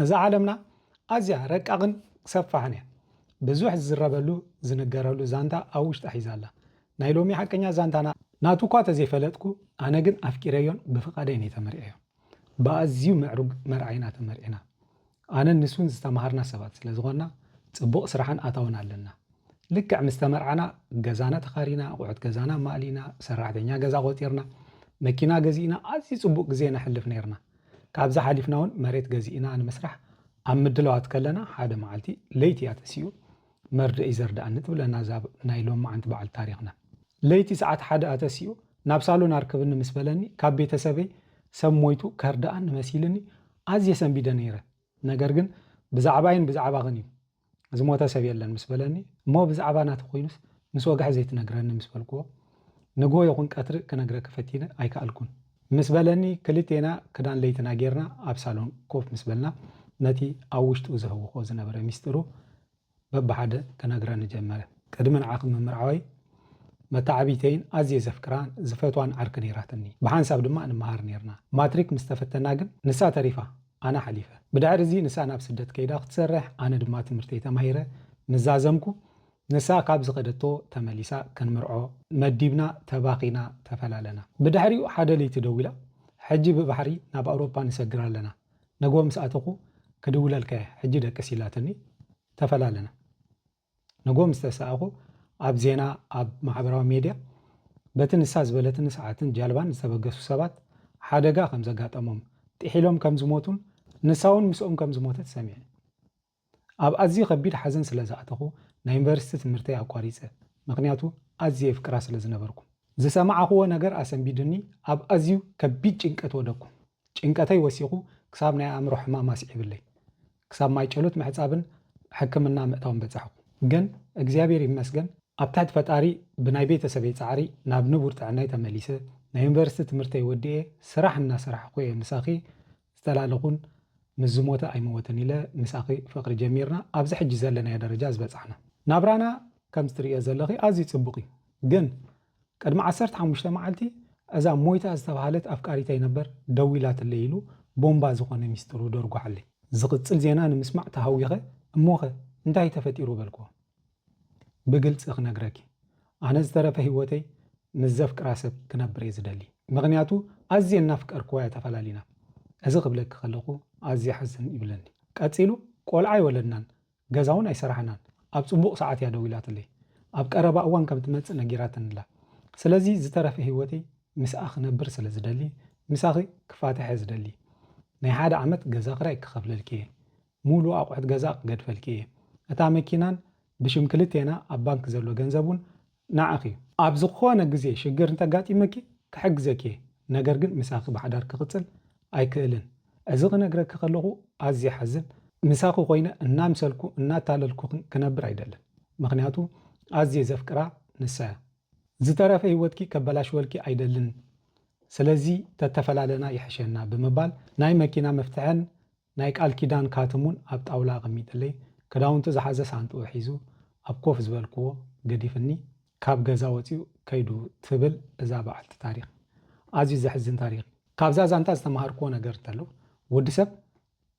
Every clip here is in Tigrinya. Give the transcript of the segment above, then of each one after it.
እዛ ዓለምና ኣዝያ ረቃቕን ሰፋሕን እያ። ብዙሕ ዝዝረበሉ ዝንገረሉ ዛንታ ኣብ ውሽጣ ሒዛ ኣላ። ናይ ሎሚ ሓቀኛ ዛንታና ናቱ እኳ ተዘይፈለጥኩ፣ ኣነ ግን ኣፍቂረዮን ብፍቓደይን እየ ተመርዕዮ። ብኣዝዩ ምዕሩግ መርዓ ኢና ተመርዒና። ኣነን ንሱን ዝተማሃርና ሰባት ስለ ዝኾንና፣ ጽቡቕ ስራሕን ኣታውን ኣለና። ልክዕ ምስ ተመርዓና፣ ገዛና ተኻሪና፣ ኣቑሑት ገዛና ማእሊና፣ ሰራሕተኛ ገዛ ቆጺርና፣ መኪና ገዚእና፣ ኣዝዩ ጽቡቕ ግዜ ነሕልፍ ነይርና። ካብዚ ሓሊፍና እውን መሬት ገዚእና ንምስራሕ ኣብ ምድላዋት ከለና፣ ሓደ መዓልቲ ለይቲ እያ ተሲኡ፣ መርድእ እዩ ዘርድኣኒ ትብለና እዛ ናይ ሎማዓንቲ በዓልቲ ታሪኽና። ለይቲ ሰዓት ሓደ እያ ተሲኡ፣ ናብ ሳሎን ኣርክብኒ ምስ በለኒ፣ ካብ ቤተሰበይ ሰብ ሞይቱ ከርድኣኒ መሲልኒ ኣዝየ ሰንቢደ ነይረ። ነገር ግን ብዛዕባይን ብዛዕባኽን እዩ፣ ዝሞተ ሰብ የለን ምስ በለኒ፣ እሞ ብዛዕባ ናቲ ኮይኑስ ምስ ወግሐ ዘይትነግረኒ ምስ በልክዎ፣ ንግሆ ይኹን ቀትሪ ክነግረኪ ፈቲነ ኣይከኣልኩን ምስ በለኒ፣ ክልቴና ክዳን ለይትና ጌርና ኣብ ሳሎን ኮፍ ምስ በልና፣ ነቲ ኣብ ውሽጡ ዘህውኾ ዝነበረ ሚስጥሩ በብሓደ ክነግረኒ ጀመረ። ቅድሚ ንዓኺ ምምርዓወይ መተዓቢተይን ኣዝየ ዘፍቅራን ዝፈትዋን ዓርኪ ነይራትኒ። ብሓንሳብ ድማ ንመሃር ነይርና። ማትሪክ ምስ ተፈተና ግን ንሳ ተሪፋ፣ ኣነ ሓሊፈ። ብድሕሪ እዚ ንሳ ናብ ስደት ከይዳ ክትሰርሕ፣ ኣነ ድማ ትምህርተይ ተማሂረ ምስ ዛዘምኩ፣ ንሳ ካብ ዝኸደቶ ተመሊሳ ክንምርዖ መዲብና ተባኺና ተፈላለና። ብድሕሪኡ ሓደ ለይቲ ደዊላ፣ ሕጂ ብባሕሪ ናብ ኣውሮፓ ንሰግር ኣለና። ነግሆ ምስ ኣተኹ ክድውለልካ እየ፣ ሕጂ ደቅስ ኢላትኒ ተፈላለና። ነግሆ ምስ ተሰኣኹ ኣብ ዜና ኣብ ማሕበራዊ ሜድያ በቲ ንሳ ዝበለትኒ ሰዓትን ጃልባን ዝተበገሱ ሰባት ሓደጋ ከም ዘጋጠሞም፣ ጥሒሎም ከም ዝሞቱን ንሳ እውን ምስኦም ከም ዝሞተት ሰሚዐ። ኣብ ኣዝዩ ከቢድ ሓዘን ስለ ዝኣተኹ ናይ ዩኒቨርሲቲ ትምህርተይ ኣቋሪጸ፣ ምኽንያቱ ኣዝየ የፍቅራ ስለ ዝነበርኩ። ዝሰማዕኽዎ ነገር ኣሰንቢዱኒ ኣብ ኣዝዩ ከቢድ ጭንቀት ወደቅኩ። ጭንቀተይ ወሲኹ ክሳብ ናይ ኣእምሮ ሕማም ኣስዒብለይ። ክሳብ ማይ ጨሎት ምሕጻብን ሕክምና ምእታውን በጻሕኩ። ግን እግዚኣብሔር ይመስገን ኣብ ትሕቲ ፈጣሪ ብናይ ቤተሰበይ ጻዕሪ ናብ ንቡር ጥዕናይ ተመሊሰ፣ ናይ ዩኒቨርሲቲ ትምህርተይ ወዲኤ ስራሕ እናሰራሕኹ እየ ምሳኺ ዝተላለኹን ምስ ዝሞተ ኣይመወትን ኢለ ምሳኺ ፍቕሪ ጀሚርና ኣብዚ ሕጂ ዘለናዮ ደረጃ ዝበጻሕና። ናብራና ከምዚ ትርእዮ ዘለኺ ኣዝዩ ጽቡቕ እዩ። ግን ቅድሚ ዓሰርተ ሓሙሽተ መዓልቲ እዛ ሞይታ ዝተባህለት ኣፍቃሪተይ ነበር ደዊላትለይ ኢሉ ቦምባ ዝኾነ ሚስጥሩ ደርጓሓለይ። ዝቕጽል ዜና ንምስማዕ ተሃዊኸ እሞኸ እንታይ ተፈጢሩ በልክዎ። ብግልጺ ክነግረኪ ኣነ ዝተረፈ ህይወተይ ምስ ዘፍቅራ ሰብ ክነብር እየ ዝደሊ። ምኽንያቱ ኣዝየ እናፍቀርክዋ እያ ተፈላሊና። እዚ ክብለኪ ከለኹ ኣዝየ ሓዝን ይብለኒ። ቀጺሉ ቆልዓ ኣይወለድናን። ገዛ እውን ኣይሰራሕናን። ኣብ ጽቡቕ ሰዓት እያ ደዊላትለይ። ኣብ ቀረባ እዋን ከም ትመጽእ ነጊራትኒ ኣላ። ስለዚ ዝተረፈ ህይወተይ ምስኣ ክነብር ስለ ዝደሊ ምሳኺ ክፋታሕ እየ ዝደሊ። ናይ ሓደ ዓመት ገዛ ክራይ ክኸፍለልኪ እየ። ሙሉእ ኣቑሑት ገዛ ክገድፈልኪ እየ። እታ መኪናን ብሽም ክልቴና ኣብ ባንክ ዘሎ ገንዘብ እውን ንዓኺ እዩ። ኣብ ዝኾነ ግዜ ሽግር እንተጋጢመኪ ክሕግዘኪ እየ። ነገር ግን ምሳኺ ብሓዳር ክቕጽል ኣይክእልን። እዚ ክነግረኪ ከለኹ ኣዝየ ሓዝን። ምሳኺ ኮይነ እናምሰልኩ እናታለልኩኽን ክነብር ኣይደልን። ምኽንያቱ ኣዝየ ዘፍቅራ ንሳ እያ። ዝተረፈ ህይወትኪ ከበላሽወልኪ ኣይደልን። ስለዚ ተተፈላለና ይሕሸና ብምባል ናይ መኪና መፍትሐን ናይ ቃል ኪዳን ካትም እውን ኣብ ጣውላ ኣቐሚጥለይ፣ ክዳውንቱ ዝሓዘ ሳንጥኡ ሒዙ ኣብ ኮፍ ዝበልክዎ ገዲፍኒ ካብ ገዛ ወጺኡ ከይዱ ትብል እዛ በዓልቲ ታሪኽ። ኣዝዩ ዘሕዝን ታሪኽ እዩ። ካብዛ ዛንታ ዝተማሃርክዎ ነገር እንተሎ፣ ወዲ ሰብ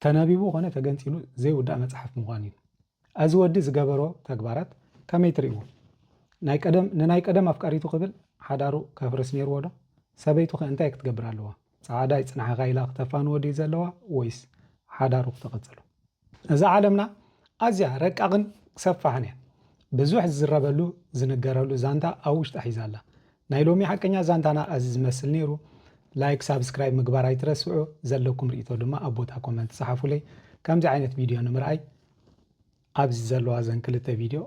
ተነቢቡ ኾነ ተገንጺሉ ዘይውዳእ መጽሓፍ ምዃኑ እዩ። እዚ ወዲ ዝገበሮ ተግባራት ከመይ ትርእይዎ? ናይ ቀደም፣ ንናይ ቀደም ኣፍቃሪቱ ክብል ሓዳሩ ከፍርስ ነይርዎ ዶ? ሰበይቱ ኸ እንታይ ክትገብር ኣለዋ? ጻዕዳ ይጽንሓኻ ኢላ ክተፋንዎ ድዩ ዘለዋ ወይስ ሓዳሩ ክተቐጽሎ? እዛ ዓለምና ኣዝያ ረቃቕን ሰፋሕን እያ። ብዙሕ ዝዝረበሉ ዝንገረሉ ዛንታ ኣብ ውሽጣ ሒዛ ኣላ። ናይ ሎሚ ሓቀኛ ዛንታና እዚ ዝመስል ነይሩ። ላይክ፣ ሳብስክራይብ ምግባር ኣይትረስዑ። ዘለኩም ርእይቶ ድማ ኣብ ቦታ ኮመንት ጸሓፉለይ። ከምዚ ዓይነት ቪድዮ ንምርኣይ ኣብዚ ዘለዋ ዘን ክልተ ቪድዮ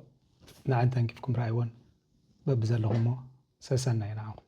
ንዐን ተንኪፍኩም ረኣይወን። በብዘለኹሞ ሰሰናዩ ንዓኹም።